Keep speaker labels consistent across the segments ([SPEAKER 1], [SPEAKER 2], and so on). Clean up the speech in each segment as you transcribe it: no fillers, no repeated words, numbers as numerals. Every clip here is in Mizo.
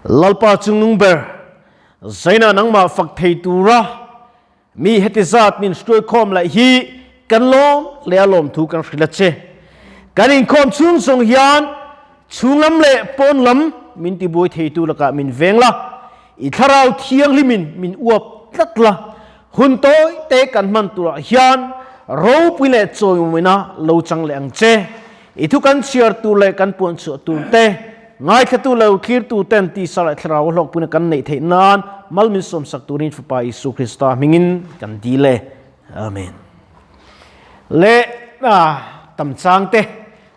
[SPEAKER 1] Lalpa chungnung ber, Zaina nangmah fak thei tura mi heti zat min hruaikhawm laih hi kan lawm leh a lawmthu kan hrilh a che. Kan inkhawm chhung zawng hian chhunglam leh pawn lam min tibuai theitu lakah min veng la, i thlarau thianghlimin min uap tlat la, hun tawi te kan hman turah hian ropui leh chawimawina lo chang leh ang che. I thu kan chhiar tur leh kan puan chhuah tur te, ngaithlatu lo thlirtu ten tisa leh thlarau hlawkpuina kan neih theih nan mal min sawmsak turin Fapa Isu Krista hmingin kan dil e. Amen. Le a tam chang te,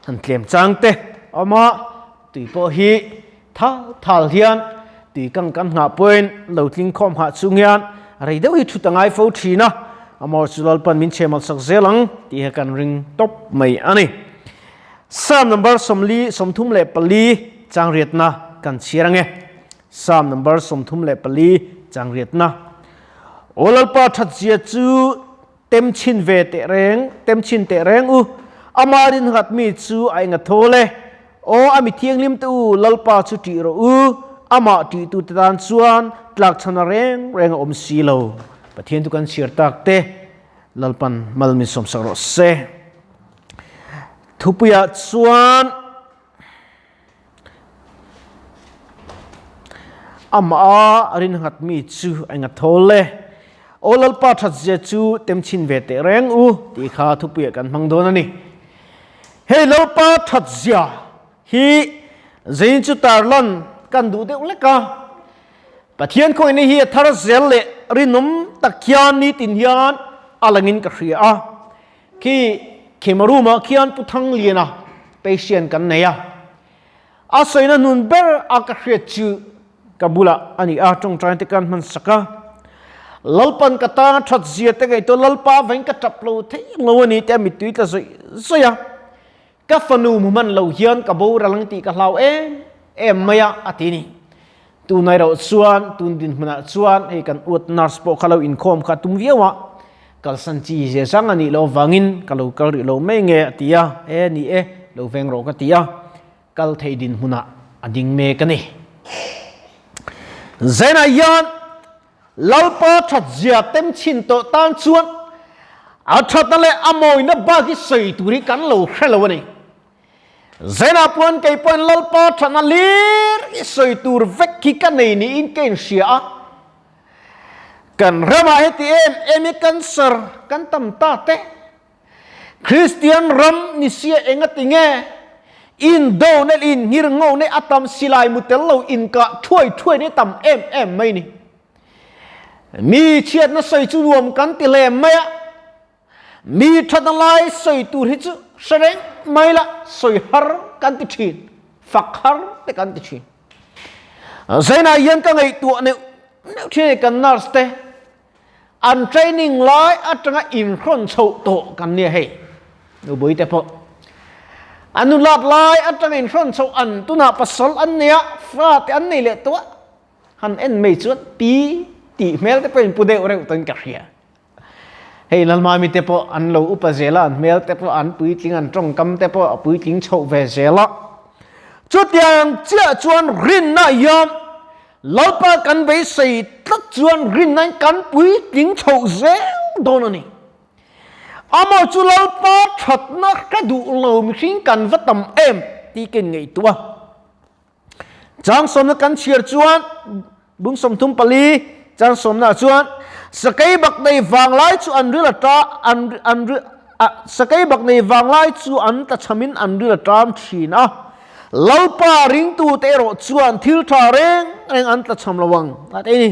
[SPEAKER 1] han tlem chang te awm a, tui pawh hi thal thal hian tui kang kan nghah pawhin lo tling khawm hah chung hian rei deuh hi thut a ngai fo thin a, amawr chu Lalpan min chhemal sak zel ang tih hi kan ring tawp mai a ni. Psalm number 40 34 chang riatna kan chhiar ange. Psalm number 34 chang riatna. Aw Lalpa thatzia chu Tem chin ve teh reng, tem chin teh reng u. Ama rinnghat mi chu a enga thawl e. Aw a mi thianghlim te u, Lalpa chu ṭih rawh u. Amah ṭihtu te tan chuan tlakchhana reng reng a awm si lo. Pathian chu kan chhiar tak te, Lalpan mal min sawmsak rawh se. Thupuiah chuan Amah a rinnghat mi chu a inga thawl e. Aw Lalpa thatzia chu tem chhin ve teh reng u tih kha thupuiah kan hmang dawn a ni. Hei Lalpa thatzia hi zein chu tarlan kan duh deuh lek a. Pathian khawihna hi a thar zel leh rinawm tak hian nitin hian a langin ka hria a. Khi khema room ah khian Pu Thangliana patient kan nei a, a sawina hnun ber a ka hriat chu ka bulah a ni a, tawngtai te kan hman sak a, Lalpan ka tan a that zia te ngaihtuah Lalpa avangin ka tap lo thei lo a ni tih a mittui tla zawih zawih a, ka fanu hmu hman lo hian ka boral ang tih ka hlau em em mai a a ti a ni. Tunai rauh chuan tun dinhmunah chuan hei kan uat nurse pawh kha lo inkhawm kha tum viau a, kalsan chi ze zang a nih loh avangin ka lo kal rih lo mai nge a ti a, e ni e, lo veng rawh ka ti a, kal thei dinhmunah a ding mek a ni. Zainah hian Lalpa thatzia tem chhin tawh tan chuan a thatna leh a mawina bak hi sawi tur hi kan lo hre lo a ni. Zainah puan kei pawhin Lalpa thatna hlir i sawi tur vek hi ka nei niin ka inhria a. Kan ramah heti em em hi cancer kan tam ta te. Kristian ram ni sia enga tinge indo ne in nghir ngo ne a tam silai mu tel lo inkah thuai thuai ne tam em em mai ni. Mi chhiatna sawi chu nuam kan ti hle mai a. Mi thatna lai sawi tur hi chu hre reng mai la, sawi har kan ti thin, fak har te kan ti thin. Zainah hian ka ngaihtuah neuh neuh thin a ni, kan nurse te an training lai atanga inhrawn chhoh tawh kan nia hei, nupui te pawh an nulat lai atanga inhrawn chhoh an tunah pasal an nei a, fa te an nei leh tawh a, han en mai chuan pi tih hmel te pawh in pu deuh reuh tawhin ka hria. Hei Lalmami te pawh an lo upa zel a, an hmel te pawh an puitling, an tawngkam te pawh a puitling chhoh ve zel a. Chutiang chiah chuan rinna hian Lalpa kan beisei tlat chuan rinnain kan puitling chhoh zel dawn a ni. Amaw chu Lalpa thatna hre duh lo mihring kan va tam em tih ka inngaihtuah a. Chang sawmna kan chhiar chuan bung 34 chang sawmna chuan sakei bak nei vanglai chu an ril a ta an an sakei bak nei vanglai chu an tla chhamin an ril a tam thin a. Lalpa ringtute erawh chuan thil tha reng reng an tla chham lo ang a ti ni.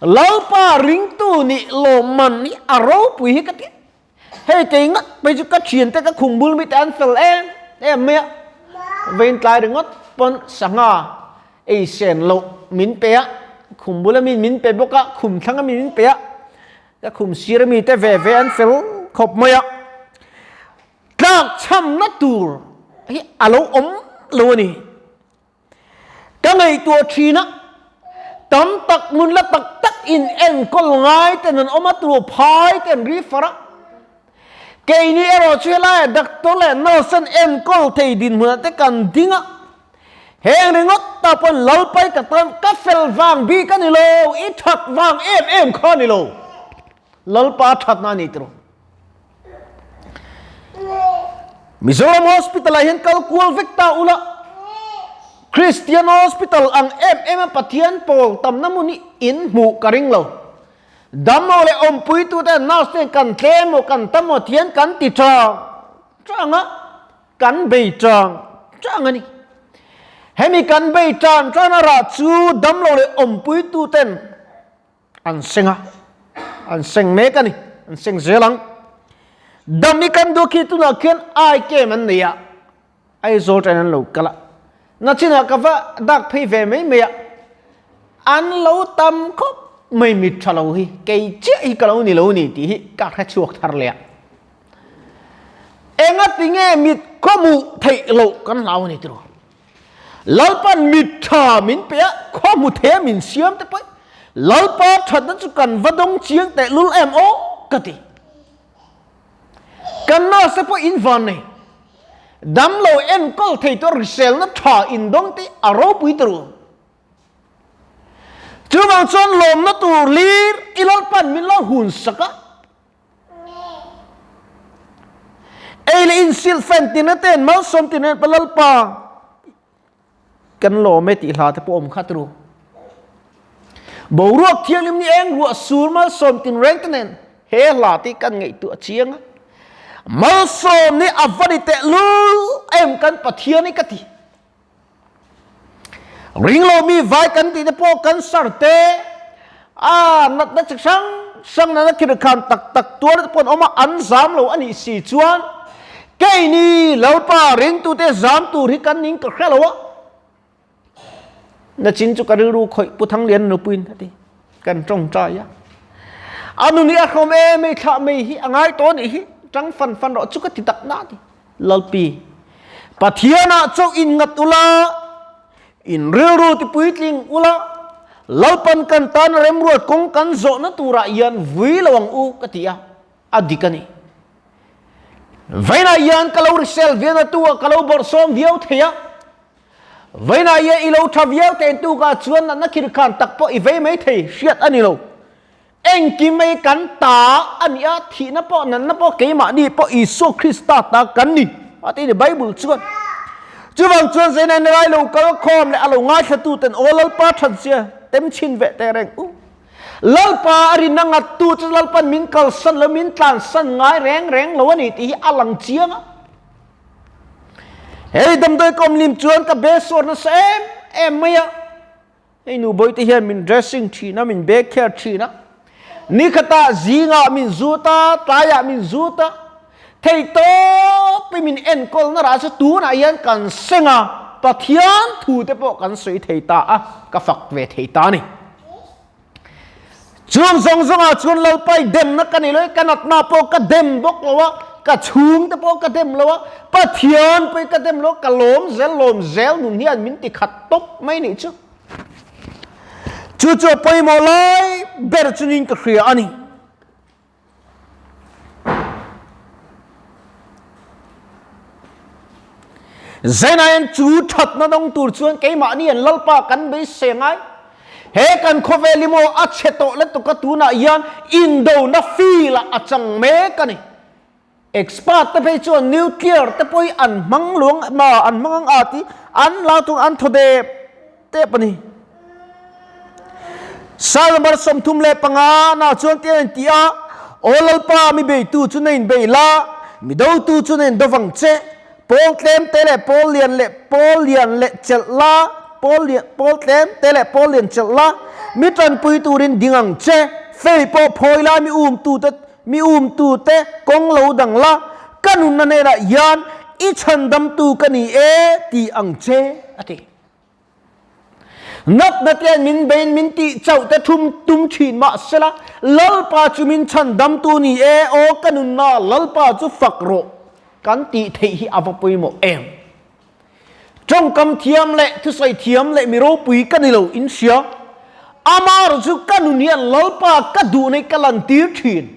[SPEAKER 1] Lalpa ringtu nih lawmman hi a ropui hi ka ti. Hei kei ngat phei chu ka thiante ka khum bul mite an fel em em mai a, vein tlai ringawt pawn sangha ei sen loh min pe a, khum bula mi min pe bawk a, khum thlanga mi min pe a, ka khum sir ami te ve ve an fel khawp mai a, tlak chhamna tur hi a lo awm lo a ni. Ka ngaihtuah thin a, tam tak nun la tak tak in enkawl ngai ten an awm a, tur phai te an ri far a. Keini erawh chu helaiah doctor leh nurse an enkawl thei dinhmunah te kan ding a. Heng ringawt ta pawn Lalpai ka tan ka fel vang bik a ni lo, i that vang em em kha a ni lo. Lalpa thatna a ni tiraw. Mizoram Hospital ah hian kal kual vek ta ula, Christian Hospital ang em em a Pathian pawl tamna hmun hi in hmuh ka ring lo. Damlo leh awmpuitute nurse ten kan tlem maw kan tam maw thian kan ti chang chang a, kan bei chang chang a ni. Hemi kan bei chang chang a rah chu damlo leh awmpuituten an seng a, an seng mek a ni, an seng zel ang. Dam i kan duh khi tunah khian ai kem an nei a, Aizawl ṭan an lo kal a, nachinah ka va dak phei ve mai mai a, an lo tam khawp mai mit ṭha lo hi, kei chiah hi ka lo ni lo ni tih hi ka hre chhuak thar leh a. Engatinge mit khawhmuh theih loh kan hlau a ni tiraw? Lalpan mit ṭha min pe a, khawhmu thei a min siam te pawh Lalpa ṭhatna chu kan va dawng chiang tehlul em aw ka ti. Kan nurse te pawh in van nei. Damlo enkawl thei tur hriselna tha in dawng te a ropui tur u. Chuvang chuan lawmna tur lir i Lalpan min lo hun sak a. Ei leh in silh fan tina ten malsawm tina pa Lalpa. Kan lawm e tih hla te pawh awm khat ru. Boruak thianghlim ni eng ruah sur malsawm tinreng te nen he hla te kan ngaihtuah chiang a. Malsawm ni a va ni teh lul em kan Pathian hi ka ti. Ringlo mi vai kan tih te pawh cancer te a natna chi hrang hrang nana thil khan tak tak tuar te pawh an awm a, an zam lo a nih si chuan Keini Lalpa ringtute zam tur hi kan ning ka hre lo a, nachin chu ka rilru khawih Pu Thanglian nupuiin a ti, kan tawngtai a. A nun hi a hrawm em ei thlah mai hi a ngai tawh anih hi, tang fan fan rawh chu ka ti tak na a ti. Lalpi, Pathianah chauh in ngat ula, in rilru ti puitling ula, Lalpan kan tan remruat kawng kan zawhna turah hian vui lo ang u ka ti a. A dik a ni. Vainah hian ka lo risel viau na tu ah ka lo bawrhsawm viau thei a. Vainah hian i lo tha viau thei tu ka chuan natna khir khan tak pawh i vei mai thei hriat a ni lo. Engkim mai kan ta a ni a, thihna pawh natna pawh keimahni pawh Isua Krista ta kan ni a ti ni Bible chuan. Chuvang chuan Zainai na lai lo kal khawm leh a lo ngaithlatu ten aw Lalpa thatzia tem chhin ve teh reng u. Lalpa a rinna ngattu chu Lalpan min kalsan lo, min tlansan ngai reng reng lo a ni tih hi a lang chiang a. Hei damdawi ka awm lim chuan ka be suar nasa em em mai a. Hei nu bawihte hian min dressing thin a, min be care thin a. Nikhatah zingah min zut a, tlaiah min zut a. Thei tawpin min enkawlna rah chu tunah hian kan seng a, Pathian thu te pawh kan sawi thei ta a, ka fak ve thei ta a ni. Chung zawng zawngah chuan Lalpai demna ka nei lo i, ka natna pawh ka dem bawk lo a, ka chhungte pawh ka dem lo a, Pathian pawh ka dem lo a, ka lawm zel lawm zel nun hian min ti khat tawp mai nih chu. Chu chu a pawimawh lai ber chu niin ka hria a ni. Zainain chu thatna dawng tur chuan keimahni an Lalpa kan beisei ngai. He kan khawvel hi maw a chhe tawh lutuk a tunah hian indona feel ah a chang mek a ni. Expert te phei chuan nuclear te pawh hi an hmang luang ma an hmang ang a ti an lau tung an thaw dep tep a ni. Psalm number 35 na chuan tiang in ti a, Aw Lalpa mi beitu chu na in bei la, mi dotu chu na in dovang che, pawl tlem te leh pawl lian leh pawl lian leh chelh la, pawl lian pawl tlem te leh pawl lian chelh la, mi tanpui turin ding ang che, fei pawh phawi la mi um tu te Mi umtute kawng lo dang la, ka nunna hnenah hian i chhandamtu ka ni e ti ang che, a ti. Natna te min bein min tih chauh te thum tum thin mah sela, Lalpa chu min chhandamtu ni e, aw ka nunna Lalpa chu fak rawh kan tih theih hi a va pawimawh em. Tawngkam thiam leh thusawi thiam leh mi ropui ka ni lo in hria. Amaherawh chu ka nun hian Lalpa ka duhna hi ka lantir thin.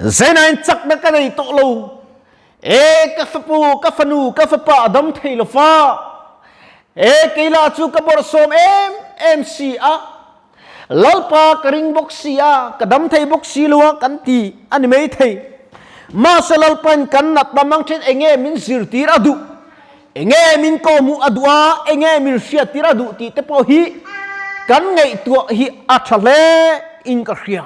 [SPEAKER 1] Zeinain chakna ka nei tawh lo. E ka fapu, ka fanu, ka fapa a dam thei lo fa. E kei lah chu ka bawrhsawm em em si a. Lalpa ka ring bawk si a, ka dam thei bawk si lo a kan ti a ni mai thei. Mahse Lalpain kan natna mang then enge min zirtir a duh, enge min kawhhmuh a duh a, enge min hriattir a duh tih te pawh hi kan ngaihtuah hi a tha hle in ka hria.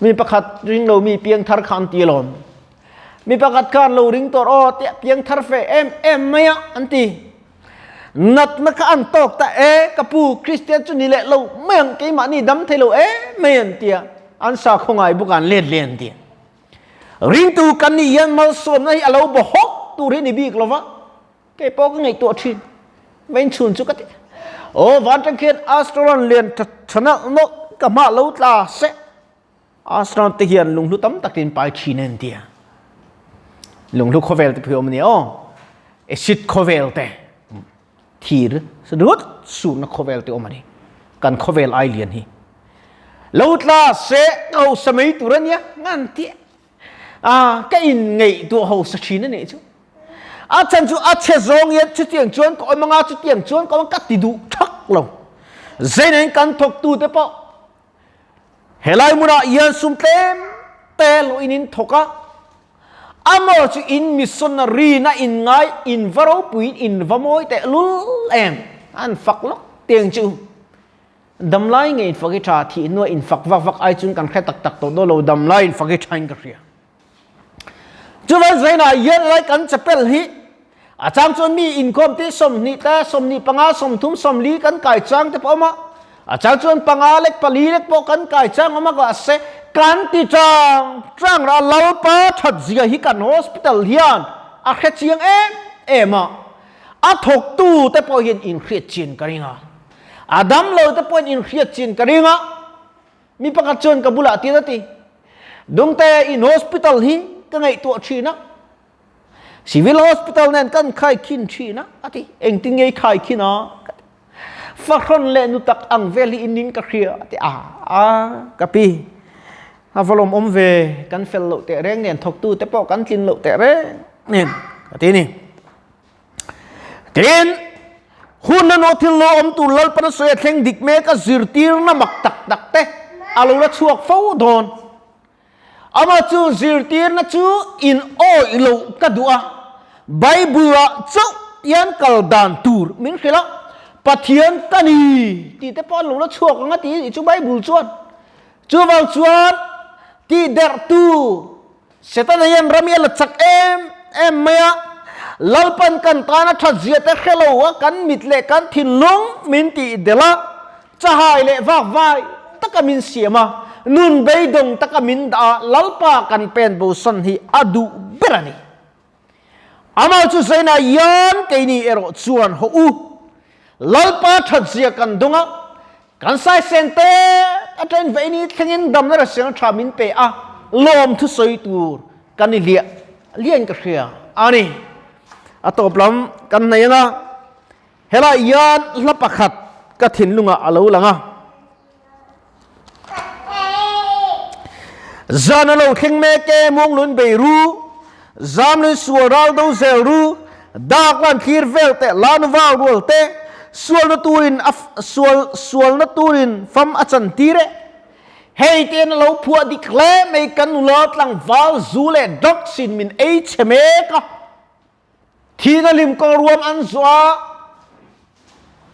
[SPEAKER 1] Mi pakhat ring lo mi piangthar kha an ti alawm. Mi pakhat khan lo ring tawh aw tiah piangthar fe em em mai a an ti. Natna kha an tawk ta e ka pu Kristian chu ni leh lo mai ang keimahni dam thei lo em mai an tia an sakhaw ngai bawk an let leh an ti. Ringtu kan nih hian malsawmna hi a lo baw hawk tur hi ni bik lova Kei pawh ka ngaihtuah thin. Vain chhun chu ka ti. Aw van tang khian astronaut lian tha tha nalh nawlh ka hmah lo tla se. Astronaut te hian lunghlu tam takin pai thin a intia. Lunghlu khawvel te pawh hi awm a nia aw. Acid khawvel te, thir ringawt surna khawvel te awm a ni. Kan khawvel ai lian hi. Lo tla se ka hausa mai tur a nia ngan tih. A ka in ngaihtuah hausa thin a nih chu. A chhan chu a chhe zawng hian chutiang chuan ka awm anga chutiang chuan ka awm ka ti duh thak lo. Zeinain kan thawktu te pawh helai hmunah hian sum tlem te lo in in thawk a, amaw chu in missionary na in ngai in va ropuiin in va mawi teh lul em an fak lawk tiang chu. Damlai nge in fak i tha thih hnuah in fak vak vak ai chuan kan hre tak tak tawh dawn lo damlai in fak i tha in ka hria. Chuvan zainah hian lai kan chapel hi a chang chuan mi inkhawm te 20 te 25 30 40 kan kai chang te pawh awm a a chang chuan panga lek pali lek pawh kan kai chang awm a ka se kan ti chang chang ra Lalpa that zia hi kan hospital hian a hre chiang em em a a thawktu te pawh hian inhriat chin ka ring a a dam lo te pawhin inhriat chin ka ring a Mi pakhat chuan ka bulah tir a ti. Dungte in hospital hi ka ngaihtuah thin a. Civil hospital nen kan khaikhin thin a, a ti. Engtin nge i khaikhin a? Ka ti. Fahrawn leh nu tak ang vel hi in in ka hria a ti. A, a, ka pi. A va lawmawm ve, kan fel loh teh reng nen, thawktu te pawh kan tlin loh teh reng nen, ka ti ni. Tin, hun a nawh thil lo awm tur Lalpan a sawi a thleng dik mek a zirtirna mak tak tak te a lo la chhuak fo dawn. Amah chu zirtirna chu in awih loh ka duh a, Bible-ah chauh hian kal dan tur min hrilh a, Pathian ka ni tih te pawh an lo la chhuak ang a ti chu Bible chuan. Chuvang chuan tihderhtu Setana hian ram hi a la chak em em mai a, Lalpan kan tana that zia te hre lo a kan mit leh kan thinlung min tih delh a, chahai leh vak vai taka min siam a, nun beidawng taka min dah a, Lalpa kan pen bosan hi a duh ber a ni. Amah chu zainah hian keini erawh chuan haw u, Lalpa that zia kan dawng a, Kan saisen te atangin veini thlengin damna rasiang tha min pe a, lawm thusawi tur kan ni hliah hliahin ka hria a ni. A tawp lam kan hnaih anga helai hian hla pakhat ka thinlungah a lo lang a. Zan a lo thleng mek e, Muanglun bei ru, Zamlun sual ral do zel ru, Dak lan thlir vel teh lan val rual te, Sualna turin a sual sualna turin fam a chan tir e. Hei te na lo phuah dik hle mai kan nula tlangval zu leh drugs in min ei chhe mek a. Thihna hlim kawng ruam an zuah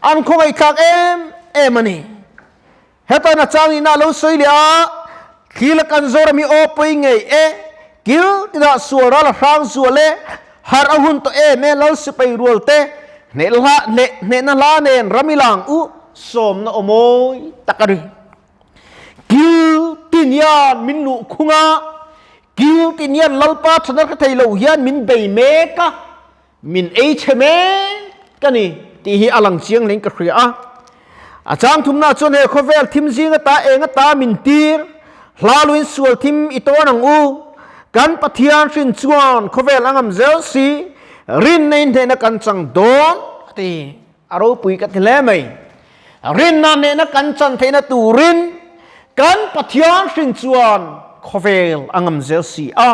[SPEAKER 1] a, an khawngaihthlak em em a ni. Heta na chang ina lo sawi leh a, thli la kan Zoram hi aw pawi ngei e, kil tinah sual ral a hrang zual e, harh a hun tawh em e lal sipai rual te, hneh hla hneh hnehna hla nen ram i lang u sawmna aw mawi tak a ni. Kil tin hian min luh khung a, kil tin hian Lalpa thana hre thei lo hian min bei mek a, min ei chhe mek a ni tih hi a lang chiang leng ka hria a. A chang thumna chuan he khawvel thim zing ata eng ata min tir, hla luin sual thim i tawn ang u. Kan Pathian hrin chuan khawvel a ngam zel si, rinna in hnehna kan chang dawn a ti. A ropui ka ti hle mai. Rinna hnehna kan chan theihna turin kan Pathian hrin chuan khawvel a ngam zel si a.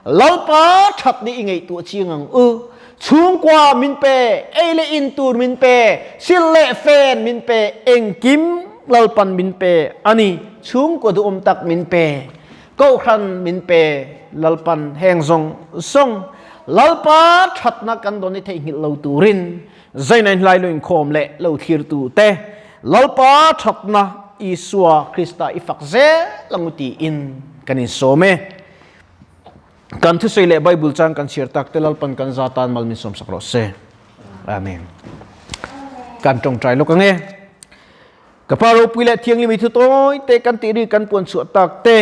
[SPEAKER 1] Lalpa that ni i ngaihtuah chiang ang u. Chhungkua min pe, ei leh in tur min pe, sil leh fen min pe, engkim Lalpan min pe a ni. Chhungkua duhawm tak min pe, Kohhran min pe, Lalpan heng zawng zawng Lalpa thatna kan dawn i theihnghilh lo turin Zainain hlai lo inkhawm leh lo thlirtu te Lalpa thatna Isua Krista i fak zel ang u tiin kan insawm e. Kan thusawi leh Bible chang kan chhiar tak te Lalpan kan za tan mal min sawm sak rawh se. Amen. Kan tawngtai lawk ange. Ka pa ropui leh thianghlim i thu tawi te kan tih ri kan puan chhuah tak te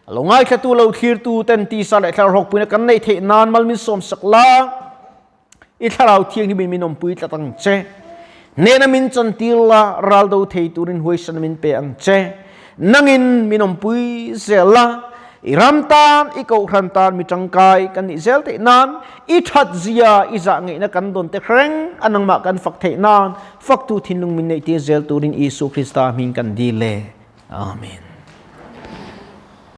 [SPEAKER 1] lo ngaithlatu lo thlirtu ten tisa leh thlarau hlawkpuina kan neih theih nan mal min sawm sak la. I thlarau thianghlim min awmpui tlat ang che. Hnena min chantir la, ral do thei turin huaisan min pe ang che. Nangin min awmpui zel la, i ram tan, i kohhran tan mi tangkai kan nih zel theih nan, i that zia, i zah ngeihna kan dawn te hreng a nangmah kan fak theih nan, faktu thinlung min neih tir zel turin Isu Krista hming kan dil e. Amen.